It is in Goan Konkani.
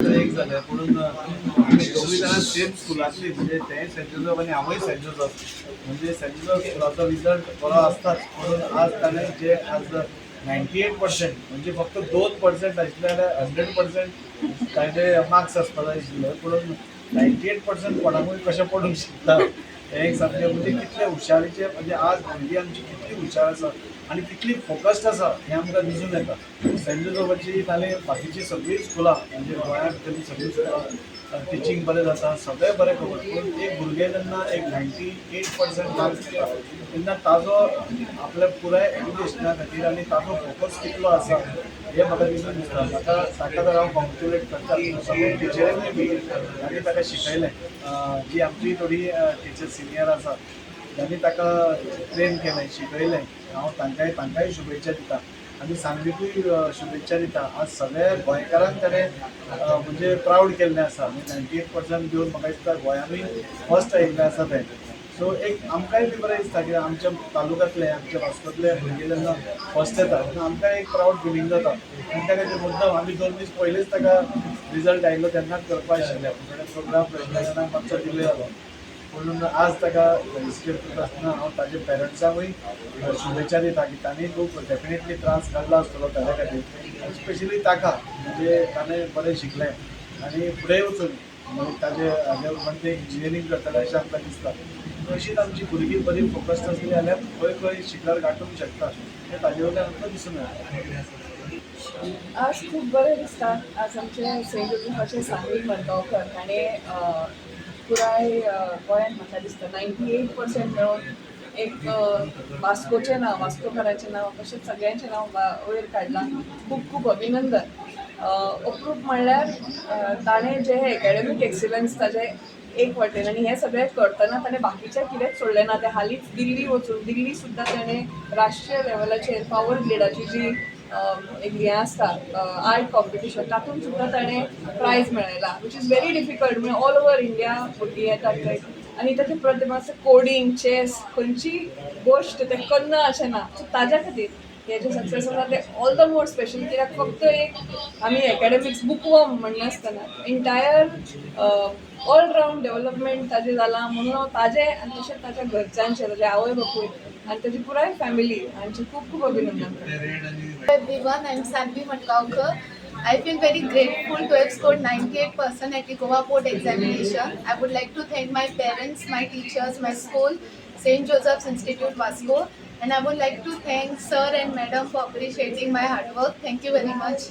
एक जालें, पुणून आमी दोगूय जाणां सेम स्कुलांतली. म्हणजे तेंय सेंट जोजफ आनी हांवूय सेंट जोजफ. म्हणजे सेंट जोजफ स्कुलाचो रिजल्ट बरो आसताच, पुणून आज ताणें जे आज 98%, म्हणजे फक्त 2% आशिल्ले जाल्यार 100% ताजे मार्क्स आसपा जाय आशिल्ले, पुणून 98% कोणाकूय कशें पडूंक शकता हें एक सामकें, म्हणजे कितले हुशारीचे, म्हणजे आज भुरगीं आमची कितली हुशार आसा आनी कितली फोकस्ड आसा हें आमकां दिसून येता. सेंट जोजफाची नाल्यार बाकीची सगळीं स्कुलां, म्हणजे गोंयांत भितरलीं सगळीं स्कुलां, टिचींग बरें जाता, सगळें बरें खबर, पूण एक भुरगें जेन्ना एक 98% मार्क्स घेता तेन्ना ताजो आपल्या पुराय एज्युकेशना खातीर आनी ताजो फोकस कितलो आसा हें म्हाका दिसून दिसता. म्हाका ताका तर हांव कॉंग्रेच्युलेट करता, सगळे टिचरींकूय बी तांणी ताका शिकयलें, जी आमची थोडी टिचर सिनियर आसा, ज्यांनी ताका ट्रेन केलें, शिकयलें, हांव तांकांय शुभेच्छा दिता आनी सांगलीकूय शुभेच्छा दिता. आज सगळ्या गोंयकारांक ताणें म्हणजे प्रावड केल्लें आसा आनी 98% घेवन म्हाका दिसता गोंयानूय फर्स्ट आयिल्लें आसा तें. सो एक आमकांय बी बरें दिसता की आमच्या तालुक्यांतले, आमच्या वास्कोतले भुरगे जेन्ना फर्स्ट येता तेन्ना आमकांय एक प्रावड फिलींग जाता. आनी त्या खातीर मुद्दम आमी 2 दीस पयलींच ताका रिजल्ट आयिल्लो तेन्नाच करपा आशिल्लें, पूण प्रोग्राम आशिल्ल्या कारणान मातसो डिले जालो. पूण आज ताका फेलिसिटेट करता आसतना हांव ताच्या पेरंट्सांकूय शुभेच्छा दिता की तांणी खूब डेफिनेटली त्रास काडला आसतलो ताच्या खातीर आनी स्पेशली ताका, म्हणजे ताणें बरें शिकलें आनी फुडें वचून म्हणजे ताजे हाजे उपरांत ते इंजिनियरींग करतले अशें आमकां दिसता. अशीच आमची भुरगीं बरी फोकस्ड आसली जाल्यार खंय खंय शिखर गांठूंक शकता हें ताजे वयल्यान आमकां दिसून येता. आज खूब बरें दिसता. आज आमचे सेंट जोजफाचे सान्वी मडगांवकर हाणें पुराय गोंयांत म्हाका दिसता 98% मेळोवन एक वास्कोचें नांव, वास्कोकाराचें नांव, तशेंच सगळ्यांचें नांव वयर काडलां. खूब खूब अभिनंदन. अप्रूप म्हणल्यार ताणें जे एकॅडमीक एक्सिलन्स ताजें एक वाटेन आनी हें सगळें करतना ताणें बाकीचें कितेंच सोडलें ना. तें हालींच दिल्ली वचून, दिल्ली सुद्दां ताणें राष्ट्रीय लेवलाचेर पावर ग्रिडाची जी एक हें आसता आर्ट कॉम्पिटिशन, तातूंत सुद्दां ताणें प्रायज मेळयला, which is very difficult. म्हणजे ऑल ओवर इंडिया भुरगीं येतात थंय आनी ताचे प्रतिभा, कोडींग, चॅस, खंयची गोश्ट तें करना अशें ना. सो ताज्या खातीर हें जें सक्सेस आसा तें ऑल the more special, कित्याक फक्त एक आमी एकॅडमिक्स बुकवर्म म्हणनासतना एंटायर ऑल रावंड डेवलपमेंट ताजें जालां. म्हणून हांव ताजें आनी तशेंच ताच्या घरच्यांचें, ताजे आवय बापूय आनी ताजी पुराय फॅमिली हांचें खूब खूब अभिनंदन करता. Everyone, I'm Sanvi Madgaonkar. I feel very grateful to have scored 98% at the Goa Board examination. I would like to thank my parents, my teachers, my school, St. Joseph's Institute, Vasco, and I would like to thank Sir and Madam for appreciating my hard work. Thank you very much.